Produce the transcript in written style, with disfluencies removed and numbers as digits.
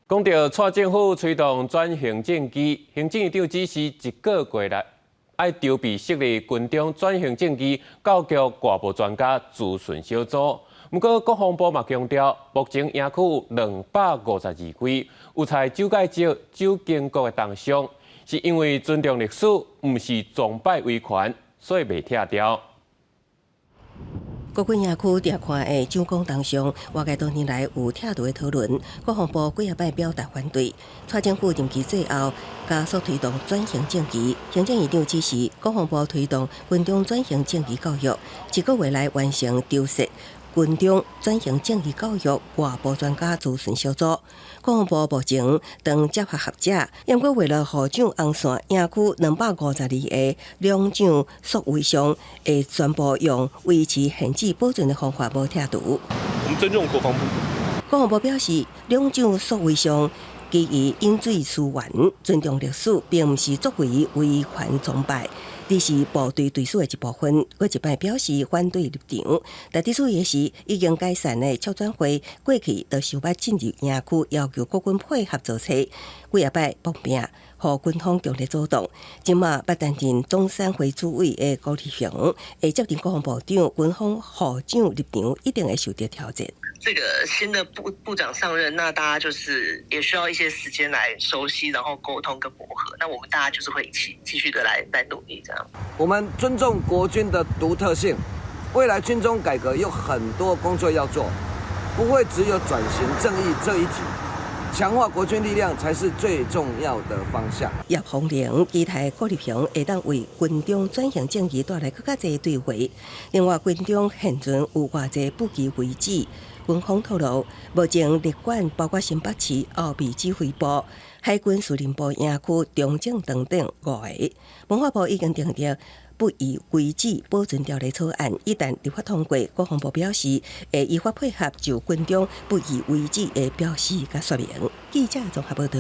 講到蔡政府推動轉型正義，行政院長指示一個月內愛籌備設立軍中轉型正義教育外部專家諮詢小組。毋過國防部嘛強調，目前營區有252具，有採蔣介石、蔣經國的銅像，是因為尊重歷史，毋是崇拜威權，所以袂拆掉。國軍營區佇看的蔣公銅像，外界多年來有拆除的討論。國防部幾仔擺表達反對。蔡政府任期最後加速推動轉型正義，行政院長指示國防部推動軍中轉型正義教育，一個月內完成籌設軍中轉型正義教育外部專家諮詢小組。國防部目前當接合學者，毋過為了予蔣紅線營區252個兩將塑遺像，會全部用維持現址保存的方法無拆除。我們尊重國防部。國防部表示，兩將塑遺像基於飲水思源，尊重歷史，並毋是作為威權崇拜，這是部隊隊史的一部分。閣一擺表示反對立場，但得注意的是，已經解散的促轉會過去就首擺進入營區，要求國軍配合做冊，幾仔擺碰壁，予軍方強烈阻擋。這馬捌擔任總參會主委的郭立雄會接任國防部長，軍方護長立場一定會受到挑戰。這個新的部長上任，那大家就是也需要一些時間來熟悉，然後溝通跟磨合。那我們大家就是會一起繼續的來努力，這樣。我們尊重國軍的獨特性，未來軍中改革有很多工作要做，不會只有轉型正義這一題。強化國軍力量才是最重要的方向。葉鳳玲期待郭立雄會當為軍中轉型正義帶來閣較濟對話。另外，軍中現存有偌濟不齊遺址，軍方透露，目前列管包括新北市後備指揮部、海軍司令部營區、中正等等五個。文化部已經訂定不遺遺址保存條例草案，一旦立法通過，國防部表示會依法配合就軍中不遺遺址的標示佮說明。記者綜合報道。